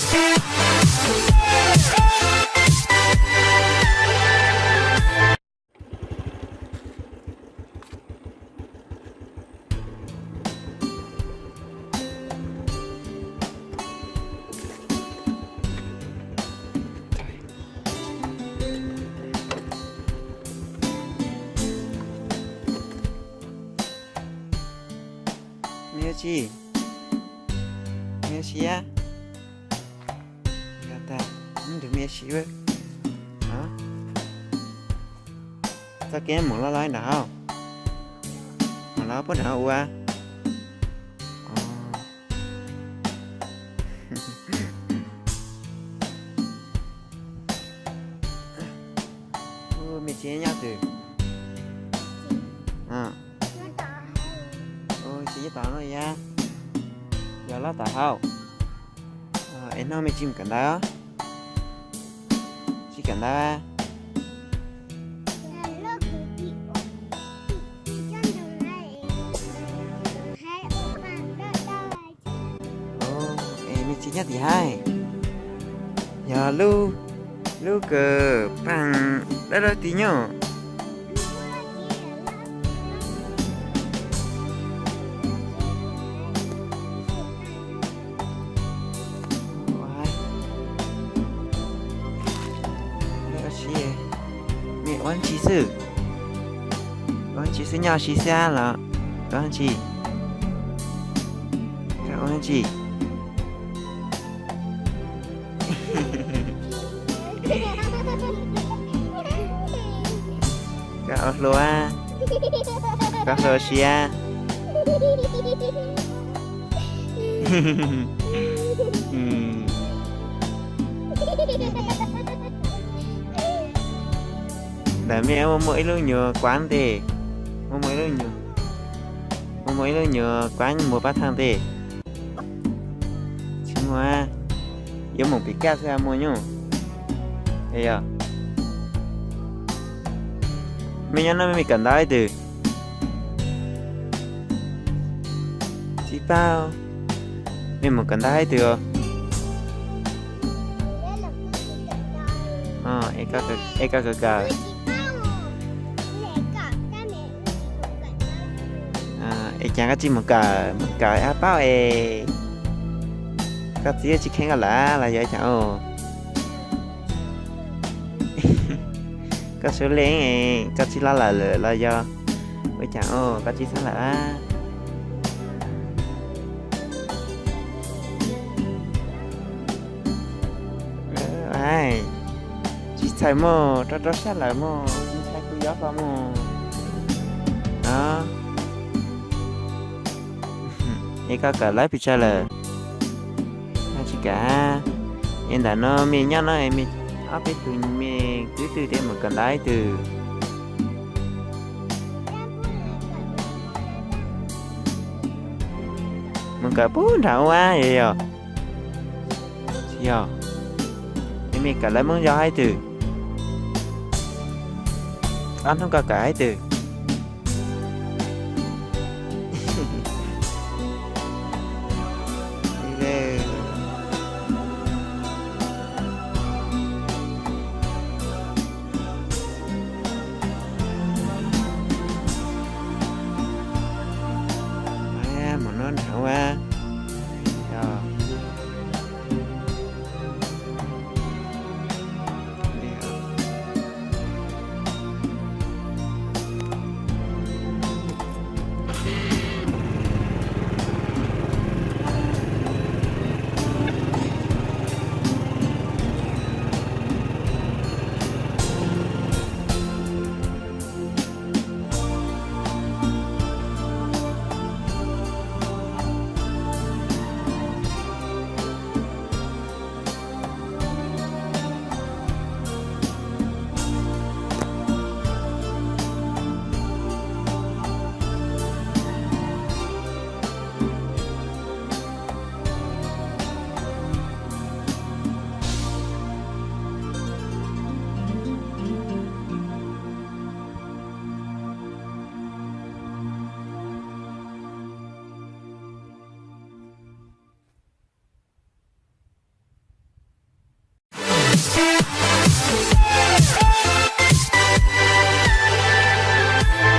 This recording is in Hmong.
Me ua tsi? Me ua siab? Yog tag, nws me ua siab. Txoj kev mus loj loj nram hauv, mus loj puag nram hauv ua. Ua, me tsis nyob twg? Tsis nyob tom no yog, yog loj tom hauv. Es no me tsis mus kawm ntawv? Tsis kawm ntawv. Es me tsis nyob tim haib, yog lub, lub kawm paag dawb dawb tid nyob. Me ua tsi xwb? Ua tsi xwb, nyob si xwb los ua tsi? Ua tsi? Koj ua hluas, koj hluas siab. Ntawm me muaj muaj ib lub nyuag kuab ntej, muaj muaj ib lub nyuag, muaj muaj ib lub nyuag kuab muag pab thaaj ntej. Tsis muaj, yuav mus pem kaj xwb muaj nyuj. Yog me nyob no me kawm ntawv ib tug? Tsis paub. Me mus kawm ntawv ib tug? Es koj kawm kawm. Es cas koj tsis mus kawm, mus kawm ab paub es koj txiv tsis kheev koj lawm los yog cas? Koj suav leej, koj tsis los lawm los yog ua cas koj tsis xav lawm? Tsis txhais mog, rau rau sab lawm mog, tsis txhais kuv yuav koj mog. Es koj kawm lawv pes tsawg lawm? Tsis kam. Es ntawm no me nyob no me, ob peb tug me kwv tij tej mus kawm ntawv ib tug? Mus kawm puag nram ua yog? Tsis yog. Es me kawm lawv Hmoob Yos ib tug? Ob hnub koj kawm ib tug? Mus no nrad ua.